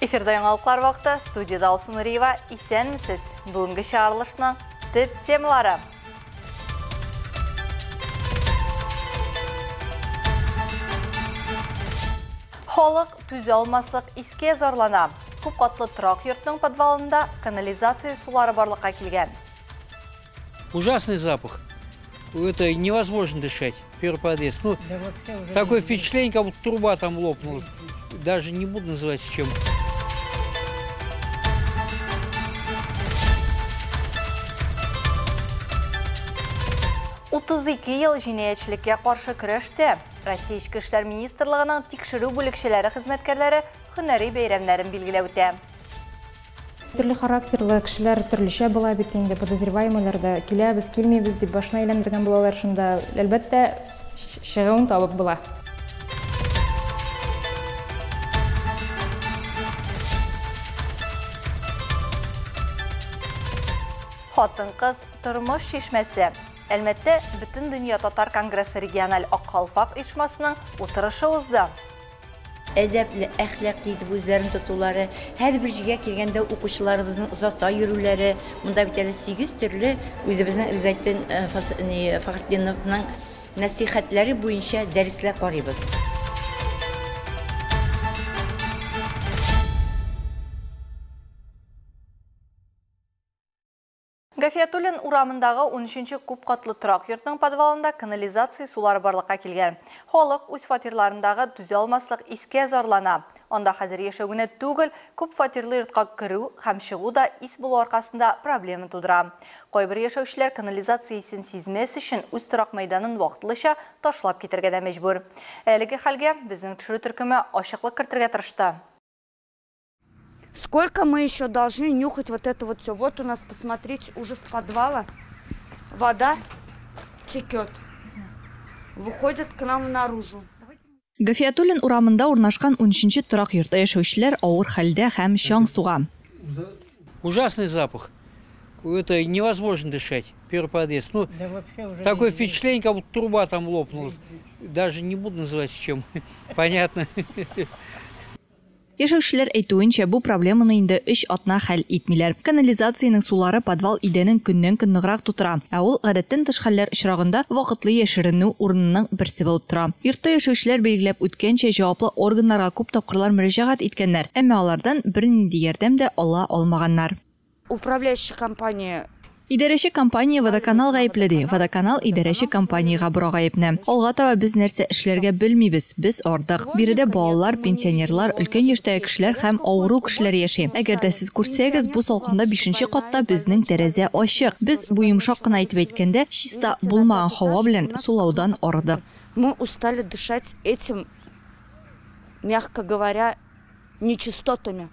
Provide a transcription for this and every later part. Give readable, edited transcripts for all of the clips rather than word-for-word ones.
Эфирда яңалыклар вакыты, студияда Алсу Нуриева. Исәнмесез. Бүгенге чыгарылышның төп темалары. Халык түзә алмаслык искә зарлана. Күп катлы торак йортның подвалында канализация сулары барлыкка килгән. Ужасный запах. Это невозможно дышать. Первый подъезд. Ну, Да вообще уже такое не- впечатление, как будто труба там лопнула. Даже не буду называть с чем. 32 ел җинаятьчелеккә каршы көрәштә Россия Эчке эшләр министрлыгының тикшерү бүлекчәләре хезмәткәрләре һөнәри бәйрәмнәрен билгеләп үтә. Төрле характерлы кешеләр төрлечә була бит инде, подозреваемыйлар да киләбез, килмибез дип башына әйләндергән булалар шунда. Әлбәттә, чыгуын табып була. Хатын-кыз тормыш чишмәсе. Әлмәттә Бөтен дөнья татар конгрессы региональ Ак калфак оешмасының утырышы узды. Әдәпле, әхлаклы итеп үзләрен тотулары, һәрбер җиргә килгәндә укучыларыбызның озата йөрүләре, монда бит әле 8 төрле үзебезнең Ризаэддин Фәхретдиновның нәсихәтләре буенча дәресләр карыйбыз. Гафиятуллин урамындагы 13 күп катлы торак йортның подвалында канализация сулары барлыкка килгән. Халык үз фатирларындагы түзә алмаслык искә зарлана. Анда хәзер яшәү генә түгел, күп фатирлы йортка керү һәм чыгу да ис булу аркасында проблема тудыра. Кайбер яшәүчеләр канализация исен сизмәс өчен үз торак мәйданын вакытлыча ташлап китәргә дә мәҗбүр. Әлеге хәлгә безнең төшерү төркеме ачыклык кертергә тырышты. Сколько мы еще должны нюхать вот это вот все? Вот у нас, посмотрите, уже с подвала вода текет, выходит к нам наружу. Гафиятуллин урамында урнашкан 13 торак йортта яшәүчеләр авыр хәлдә һәм чаң суга. Ужасный запах. Это невозможно дышать. Первый подъезд. Ну, Да вообще уже такое не- впечатление, как будто труба там лопнула. Даже не буду называть с чем. Понятно. Яшәүчеләр әйтүенчә, бу проблеманы инде 3 атна хәл итмиләр. Канализациянең сулары подвал идәнен көннән-көн ныграк тутыра. Ә ул гадәттән тыш хәлләр очрагында вакытлы яшеренү урынының берсе булып тора. Йортта яшәүчеләр билгеләп үткәнчә, җаваплы органнарга күп тапкырлар мөрәҗәгать иткәннәр, әмма алардан бернинди ярдәм дә ала алмаганнар. Управляющая компания Идарәче компания Водоканал гаепле ди. Водоканал идарәче компаниягә бора гаепне. Алга таба без нәрсә эшләргә белмибез, без ардык. Биредә балалар, пенсионерлар, өлкән яшьтәге кешеләр һәм авыру кешеләр яши. Әгәр дә сез күрсәгез, бу салкында 5 катта безнең тәрәзә ачык. Без бу йомшак кына әйтеп әйткәндә, чиста булмаган һава белән сулаудан ардык. Мы устали дышать этим, мягко говоря, нечистотами.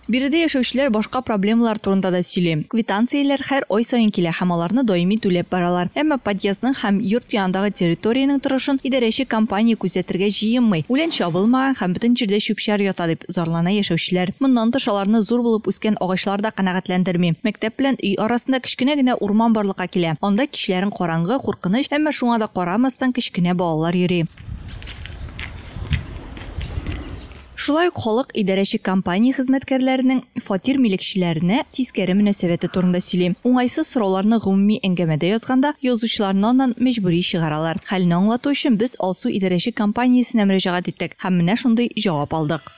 Биредә яшәүчеләр башка проблемалар турында да сөйли. Квитанцияләр һәр ай саен килә һәм аларны даими түләп баралар. Әмма подъездның һәм йорт янындагы территориянең торышын идарәче компания күзәтергә җыенмый. Үлән чабылмаган һәм бөтен җирдә чүп-чар ята дип зарлана яшәүчеләр. Моннан тыш аларны зур булып үскән агачлар да канәгатьләндерми. Мәктәп белән өй арасында кечкенә генә урман барлыкка килә. Анда кичләрен караңгы, куркыныч, әмма шуңа да карамастан кечкенә балалар йөри. Шулай ук халык идарәче компания хезмәткәрләренең фатир милекчеләренә тискәре мөнәсәбәте турында сөйли. Уңайсыз сорауларны гомуми әңгәмәдә язганда язучыларны аннан мәҗбүри чыгаралар. Хәлне аңлату өчен без Алсу идарәче компаниясенә мөрәҗәгать иттек һәм менә шундый җавап алдык.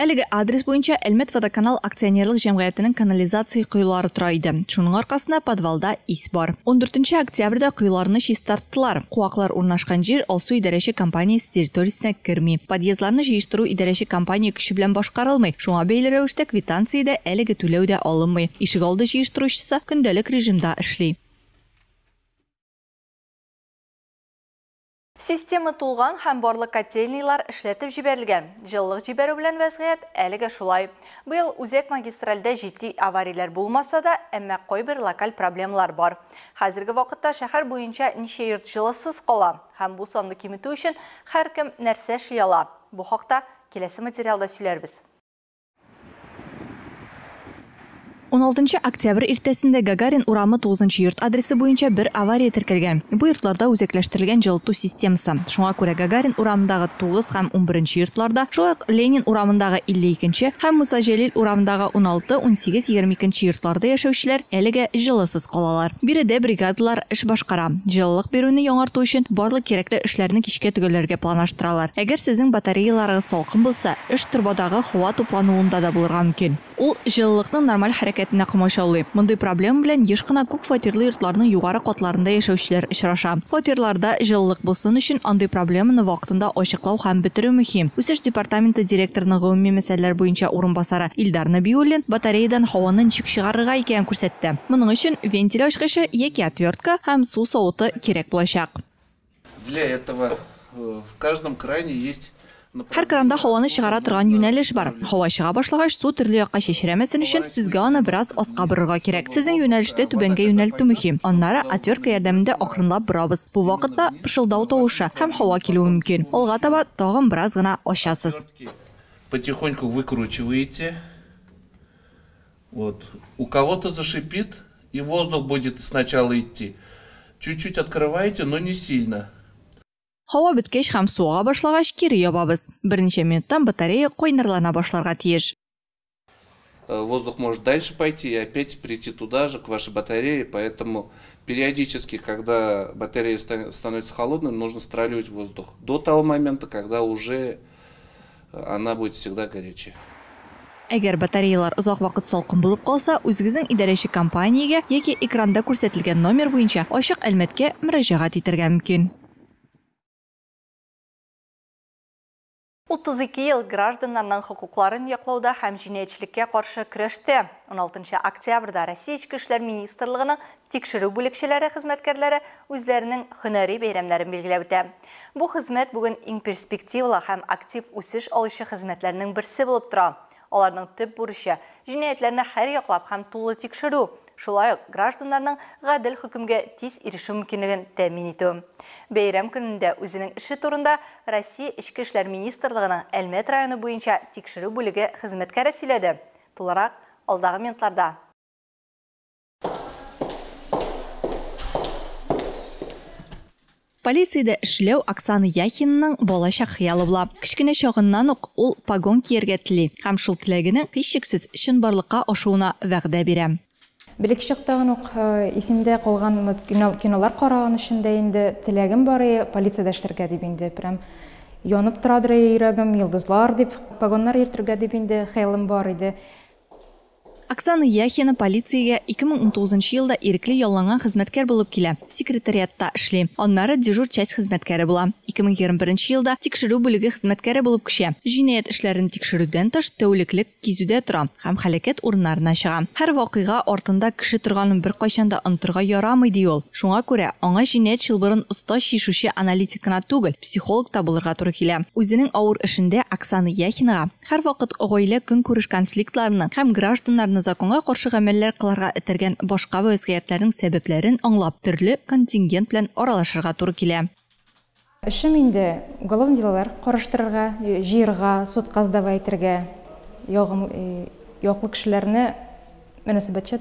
Әлеге адрес буенча Әлмәт водоканал акционерлык җәмгыятенең канализация коелары тора иде. Шуның аркасында подвалда ис бар. 14 октябрьдә коеларны чистарттылар. Куаклар урнашкан җир Алсу идарәче компаниясе территориясенә керми. Подъездларны җыештыру идарәче компания көче белән башкарылмый. Шуңа бәйле рәвештә квитанциядә әлеге түләү дә алынмый. Ишегалды җыештыручысы көндәлек режимда эшли. Система тулган һәм барлык котельныйлар эшләтеп җибәрелгән. Җылылык җибәрү белән вәзгыять әлегә шулай. Быел үзәк магистральдә җитди аварияләр булмаса да, әмма кайбер локаль проблемалар бар. Хәзерге вакытта шәһәр буенча ничә йорт җылысыз кала һәм бу санны киметү өчен һәркем нәрсә эшли ала. Бу хакта киләсе материалда сөйләрбез. 16 октябрь иртәсендә Гагарин урамы 9 йорт адресы буенча бер авария теркәлгән. Бу йортларда үзәкләштерелгән җылыту системасы. Шуңа күрә Гагарин урамындагы 9 һәм 11 йортларда, шулай ук Ленин урамындагы 52 һәм Муса Җәлил урамындагы 16, 18, 22 йортларда яшәүчеләр әлегә җылысыз калалар. Биредә бригадалар эш башкара. Җылылык бирүне яңарту өчен барлык кирәкле эшләрне кичкә төгәлләргә планлаштыралар. Әгәр сезнең батареяларыгыз салкын булса, эш торбадагы һава туплануында да булырга мөмкин. Ул җылылыкның нормаль хәрәкәтенә комачаулый. Мондый проблема белән еш кына күп фатирлы йортларның югары катларында яшәүчеләр очраша. Фатирларда җылылык булсын өчен андый проблеманы вакытында ачыклау һәм бетерү мөһим. Үсеш департаменты директорының гомуми мәсьәләләр буенча урынбасары Илдар Нәбиуллин батареядан һаваны ничек чыгарырга икәнен күрсәтте. Моның өчен вентиль ачкычы яки отвертка һәм су савыты кирәк булачак. Для этого в каждом кране есть. Һәр кранда һаваны чыгара торган юнәлеш бар. Һава чыга башлагач, су төрле якка чәчрәмәсен өчен сезгә аны бераз аска борырга кирәк. Сезнең юнәлештә түбәнгә юнәлтү мөһим. Аннары отвертка ярдәмендә акрынлап борабыз. Бу вакытта пышылдау тавышы һәм һава килүе мөмкин. Алга таба тагын бераз гына ачасыз. Потихоньку выкручиваете. Вот. У кого-то зашипит, и воздух будет сначала идти. Чуть-чуть открываете, но не сильно. Һава беткәч һәм суга башлагач, кире ябабыз. Берничә минуттан батарея кайнарлана башларга тиеш. Воздух может дальше пойти и опять прийти туда же, к вашей батарее, поэтому периодически, когда батарея становится холодной, нужно стравливать воздух до того момента, когда уже она будет всегда горячая. Әгәр батареялар озак вакыт салкын булып калса, үзегезнең идарәче компаниягә яки экранда күрсәтелгән номер буенча Ачык Әлмәткә мөрәҗәгать итәргә мөмкин. 32 ел гражданнарның хокукларын яклауда һәм җинаятьчелеккә каршы көрәштә. 16 октябрьдә Россия Эчке эшләр министрлыгының тикшерү бүлекчәләре хезмәткәрләре үзләренең һөнәри бәйрәмнәрен билгеләп үтә. Бу хезмәт бүген иң перспективалы һәм актив үсеш алучы хезмәтләрнең берсе булып тора. Аларның төп бурычы җинаятьләрне һәр яклап һәм тулы тикшерү, шулай ук гражданнарның гадел хөкемгә тиз ирешү мөмкинлеген тәэмин итү. Бәйрәм көнендә үзенең эше турында Россия Эчке эшләр министрлыгының Әлмәт районы буенча тикшерү бүлеге хезмәткәре сөйләде. Тулырак алдагы минутларда. Полициядә эшләү Оксана Яхинаның балачак хыялы була. Кечкенә чагыннан ук ул погон кияргә тели һәм шул теләгенең һичшиксез чынбарлыкка ашуына вәгъдә бирә. Бәләкәй чактан ук исемдә калган кинолар караган өчен дә инде теләгем бар иде полициядә эшләргә дип инде прям янып торадыр йөрәгем, йолдызлар дип, погоннар йөртергә дип инде хыялым бар иде. Оксана Яхина полициягә 2019 елда ирекле ялланган хезмәткәр булып килә. Секретариатта эшли. Аннары дежур часть хезмәткәре була. 2021 елда тикшерү бүлеге хезмәткәре булып күчә. Җинаять эшләрен тикшерүдән тыш тәүлеклек кизүдә тора һәм һәлакәт урыннарына чыга. Һәр вакыйга артында кеше торганын беркайчан да онытырга ярамый ди ул. Шуңа күрә аңа җинаять чылбырын оста чишүче аналитик кына түгел, психолог та булырга туры килә. Үзенең авыр эшендә Оксана Яхинага һәрвакыт гаилә көнкүреш конфликтларының һәм гражданнарны законга каршы гамәлләр кылырга этәргән башка вазгыятьләрнең сәбәпләрен аңлап, төрле контингент белән аралашырга туры килә. Эшем инде уголовный делалар караштырырга, җыярга, судка сдавать итәргә, яклы кешеләрне мөнәсәбәтчә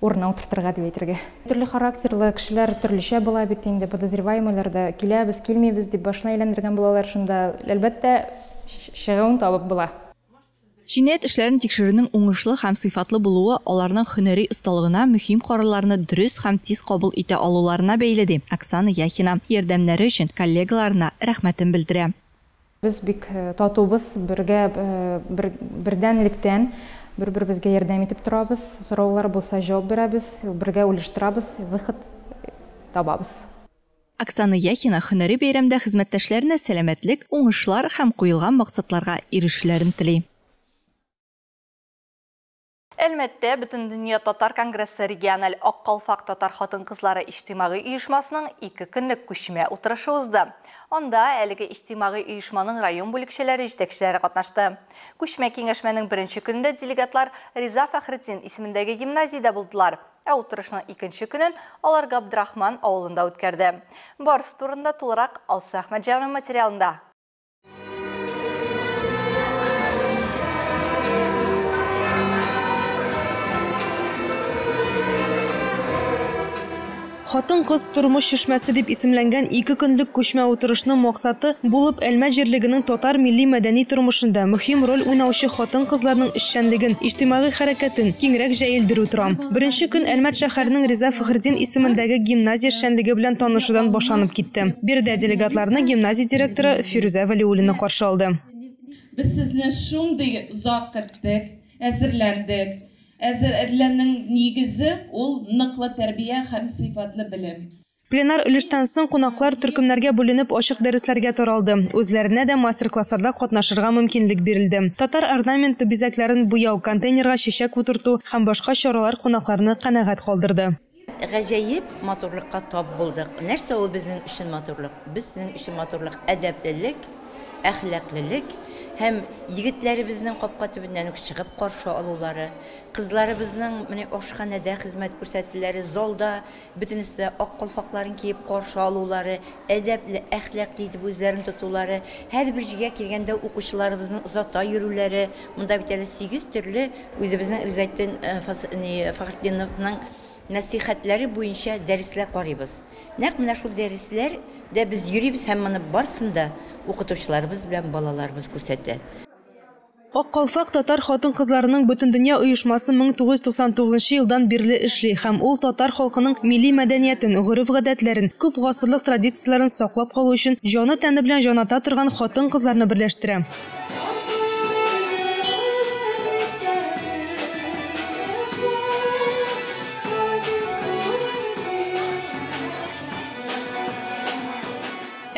урынына утыртырга дип әйтергә. Төрле характерлы кешеләр төрлечә була бит инде, подозреваемыйлар да киләбез, килмибез дип башына әйләндергән булалар, шунда әлбәттә чыгуын табып була. Җинаять эшләрен тикшерүнең уңышлы һәм сыйфатлы булуы аларның һөнәри осталыгына, мөһим карарларны дөрес һәм тиз кабул итә алуларына бәйле, ди Оксана Яхина. Ярдәмнәре өчен коллегаларына рәхмәтен белдерә. Без бик татубыз, бергә бердәнлектән бер-беребезгә ярдәм итеп торабыз, сораулар булса җавап бирәбез, бергә уйлаштырабыз, выход табабыз. Оксана Яхина һөнәри бәйрәмдә хезмәттәшләренә сәламәтлек, уңышлар һәм куелган максатларга ирешүләрен тели. Әлмәттә Бөтендөнья татар конгрессы региональ Ак калфак татар хатын-кызлары иҗтимагый оешмасының 2 көнлек күчмә утырышы узды. Анда әлеге иҗтимагый оешманың район бүлекчәләре җитәкчеләре катнашты. Күчмә киңәшмәнең беренче көнендә делегатлар Риза Фәхретдин исемендәге гимназиядә булдылар. Ә утырышның икенче көнен алар Габдрахман авылында үткәрде. Барысы турында тулырак Алсу Әхмәтҗанова материалында. Хатын-кыз тормыш чишмәсе дип исемләнгән 2 көнлек күчмә утырышның максаты булып Әлмәт җирлегенең татар милли мәдәни тормышында мөһим роль уйнаучы хатын-кызларның эшчәнлеген, иҗтимагый хәрәкәтен киңрәк җәелдерү тора. Беренче көн Әлмәт шәһәренең Риза Фәхретдин исемендәге гимназия эшчәнлеге белән танышудан башланып китте. Биредә делегатларны гимназия директоры Фирүзә Вәлиуллина каршы алды. Без сезне шундый озак көттек, әзерләндек. Әзерләнүнең нигезе ул ныклы тәрбия һәм сыйфатлы белем. Пленар өлештән соң кунаклар төркемнәргә бүленеп ачык дәресләргә таралды. Үзләренә дә мастер-классларда катнашырга мөмкинлек бирелде. Татар орнаменты бизәкләрен буяу, контейнерга чәчәк утырту һәм башка чаралар кунакларны канәгать калдырды. Гаҗәеп матурлыкка тап булдык. Нәрсә ул безнең өчен матурлык? Безнең өчен матурлык әдәплелек, әхлаклылык һәм егетләребезнең капка төбеннән үк чыгып каршы алулары, кызларыбызның менә ашханәдә хезмәт күрсәтүләре, залда бөтенесе ак калфакларын киеп каршы алулары, әдәпле, әхлаклы итеп үзләрен тотулары, һәрбер җиргә килгәндә укучыларыбызның озата йөрүләре. Монда бит әле 8 төрле үзебезнең Ризаэддин Фәхретдиновның нәсихәтләре буенча дәресләр карыйбыз. Нәкъ менә шул дәресләр дә без йөрибез һәм моны барысын да укытучыларыбыз белән балаларыбыз күрсәтә. Ак калфак татар хатын-кызларының бөтендөнья оешмасы 1999 елдан бирле эшли һәм ул татар халкының милли мәдәниятен, гореф-гадәтләрен, күп гасырлык традицияләрен саклап калу өчен җаны-тәне белән җаната торган хатын-кызларны берләштерә.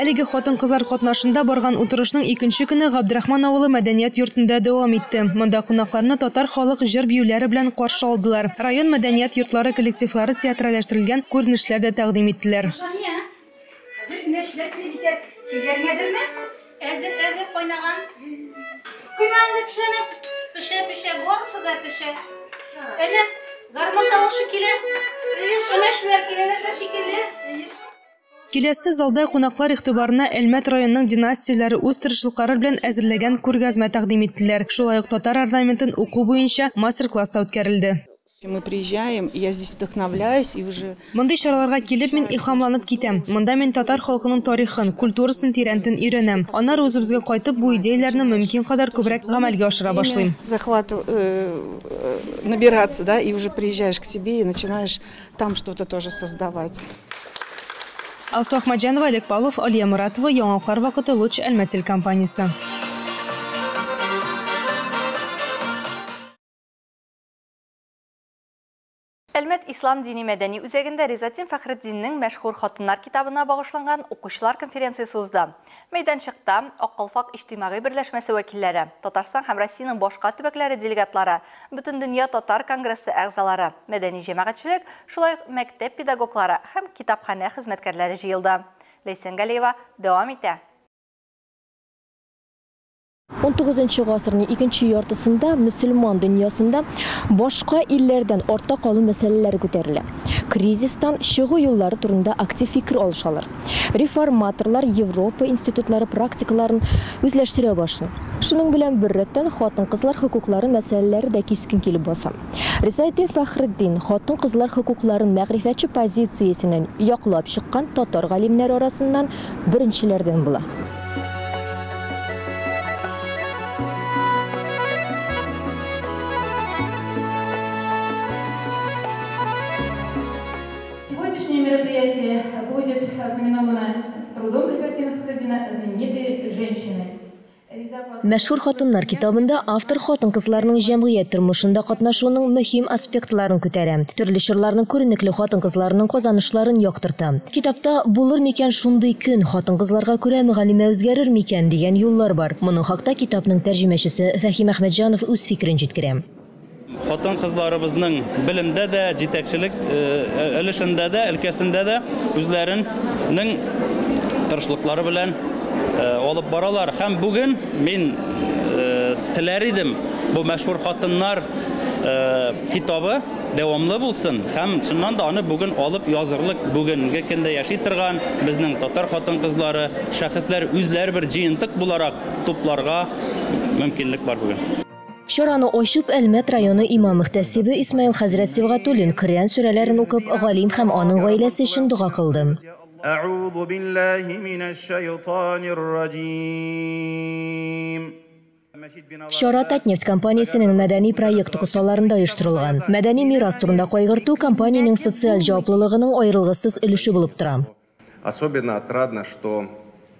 Әлеге хатын-кызлар катнашында барган утырышның икенче көне Габдрахман авылы мәдәният йортында дәвам итте. Монда кунакларны татар халык җыр биюләре белән каршы алдылар. Район мәдәният йортлары коллективлары театральләштерелгән күренешләр дә тәкъдим иттеләр. Киләсе залда кунаклар игътибарына Әлмәт районының династияләре үз тырышлыклары белән әзерләгән күргәзмә тәкъдим иттеләр. Шулай ук татар орнаментын уку буенча мастер-класс та үткәрелде. Мы приезжаем, и я здесь вдохновляюсь, и уже... Мондый чараларга килеп мин илһамланып китәм. Монда мин татар халкының тарихын, культурасын тирәнтен өйрәнәм. Аннары үзебезгә кайтып бу идеяләрне мөмкин кадәр күбрәк гамәлгә ашыра башлыйм. Захват набираться, да, и уже приезжаешь к себе и начинаешь там что-то тоже создавать. Алсу Ахмаджанова, Олег Павлов, Алия Муратова, Яңалыклар вакыты, Луч Әлмәт телекомпаниясе. Әлмәт Ислам дини мәдәни үзәгендә Ризаэддин Фәхретдиннең мәшһүр хатыннар китабына багышланган укучылар конференциясе узды. Мәйданчыкта Ак калфак иҗтимагый берләшмәсе вәкилләре, Татарстан һәм Россиянең башка төбәкләре делегатлары, Бөтендөнья татар конгрессы әгъзалары, мәдәни җәмәгатьчелек, шулай ук мәктәп педагоглары һәм китапханә хезмәткәрләре җыелды. Ләйсән Галиева дәвам итә. 19 гасырның икенче яртысында мөселман дөньясында башка илләрдән артта калу мәсьәләләре күтәрелә. Кризистан чыгу юллары турында актив фикер алышалар. Реформаторлар Европа институтлары практикаларын үзләштерә башлый. Шуның белән беррәттән хатын-кызлар хокуклары мәсьәләләре дә кискен килеп баса. Ризаэддин Фәхретдин хатын-кызлар хокукларын мәгърифәтче позициясеннән яклап чыккан татар галимнәре арасыннан беренчеләрдән була. Мероприятие будет ознаменовано трудом Ризаэддина Фәхретдина «Знаменитые женщины». Мәшһүр хатыннар китабында автор хатын-кызларның җәмгыять тормышында катнашуының мөһим аспектларын күтәрә. Төрле чорларның күренекле хатын-кызларының казанышларын яктырта. Китапта булыр микән шундый көн, хатын-кызларга күрә мөгаллимә үзгәрер микән дигән юллар бар. Моның хакта китапның тәрҗемәчесе Фәһим Әхмәтҗанов үз фикерен җиткерә. Хатын-кызларыбызның белемдә дә, җитәкчелек өлешендә дә, өлкәсендә дә үзләренең тырышлыклары белән алып баралар. Һәм бүген мин теләр идем, бу мәшһүр хатыннар китабы дәвамлы булсын һәм чыннан да аны бүген алып язырлык бүгенге көндә яши торган безнең татар хатын-кызлары, шәхесләр үзләре бер җыентык буларак тупларга мөмкинлек бар бүген. Чараны ачып, Әлмәт районы имам-мөхтәсибе Исмаил хәзрәт Сибгатуллин Коръән сүрәләрен укып, галим һәм аның гаиләсе өчен дога кылды. Әгъузу биллаһи минәш-шайтанир раҗим. Чара Татнефть компаниясенең мәдәни проекты кысаларында оештырылган. Мәдәни мирас турында кайгырту компаниянең социаль җаваплылыгының аерылгысыз өлеше булып тора. Особенно отрадно, что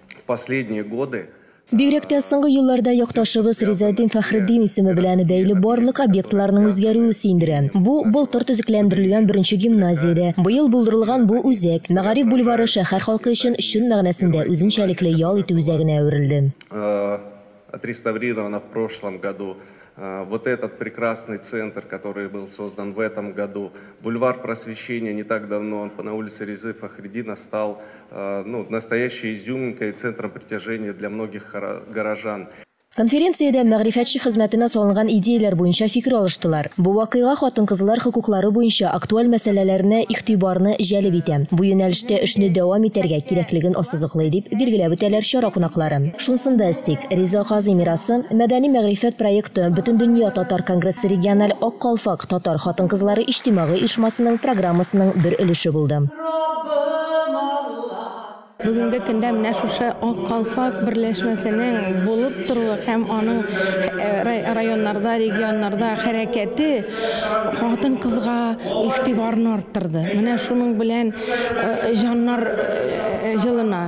в последние годы Бигрәк тә соңгы елларда якташыбыз Ризаэддин Фәхретдин исеме белән бәйле барлык объектларның үзгәрүе сөендерә. Бу, былтыр төзекләндерелгән беренче гимназия дә, быел булдырылган бу үзәк, Мәгариф бульвары шәһәр халкы өчен чын мәгънәсендә үзенчәлекле ял итү үзәгенә әверелде. Отреставрирована в прошлом году. Вот этот прекрасный центр, который был создан в этом году. Бульвар Просвещения не так давно, он на улице Резы Фахреддина стал ну, настоящей изюминкой и центром притяжения для многих горожан. Конференциядә мәгърифәтче хезмәтенә салынган идеяләр буенча фикер алыштылар. Бу вакыйга хатын-кызлар хокуклары буенча актуаль мәсьәләләренә игътибарны җәлеп итә. Бу юнәлештә эшне дәвам итәргә кирәклеген ассызыклый, дип билгеләп үтәләр чара кунаклары. Шунысын да өстик, Риза Казый мирасы мәдәни-мәгърифәт проекты Бөтендөнья татар конгрессы региональ Ак калфак татар хатын-кызлары иҗтимагый оешмасының программасының бер өлеше булды. Бүгенге көндә менә шушы Ак калфак берләшмәсенең булып торуы һәм аның районнарда, регионнарда хәрәкәте хатын-кызга игътибарны арттырды. Менә шуның белән җаннар җылына.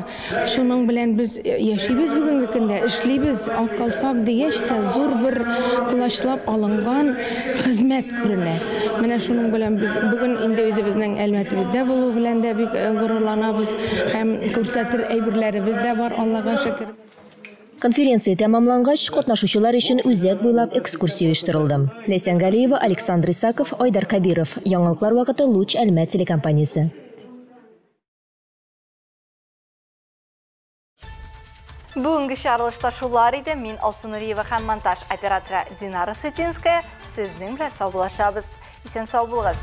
Шуның белән без яшибез бүгенге көндә, эшлибез. Ак калфак дигәч тә зур бер колачлап алынган хезмәт күренә. Менә шуның белән без бүген инде үзебезнең Әлмәтебездә булу белән дә бик горурланабыз һәм күрсәтер әйберләребез дә бар, Аллага шөкер. Конференция тәмамлангач, катнашучылар өчен үзәк буйлап экскурсия оештырылды. Ләйсән Галиева, Александр Исаков, Айдар Кәбиров. Яңалыклар вакыты Луч Әлмәт телекомпаниясе. Бүгенге чыгарылышта шулар иде. Мин Алсу Нуриева һәм монтаж операторы Динара Сытинская сезнең белән саубуллашабыз. Исән сау булыгыз.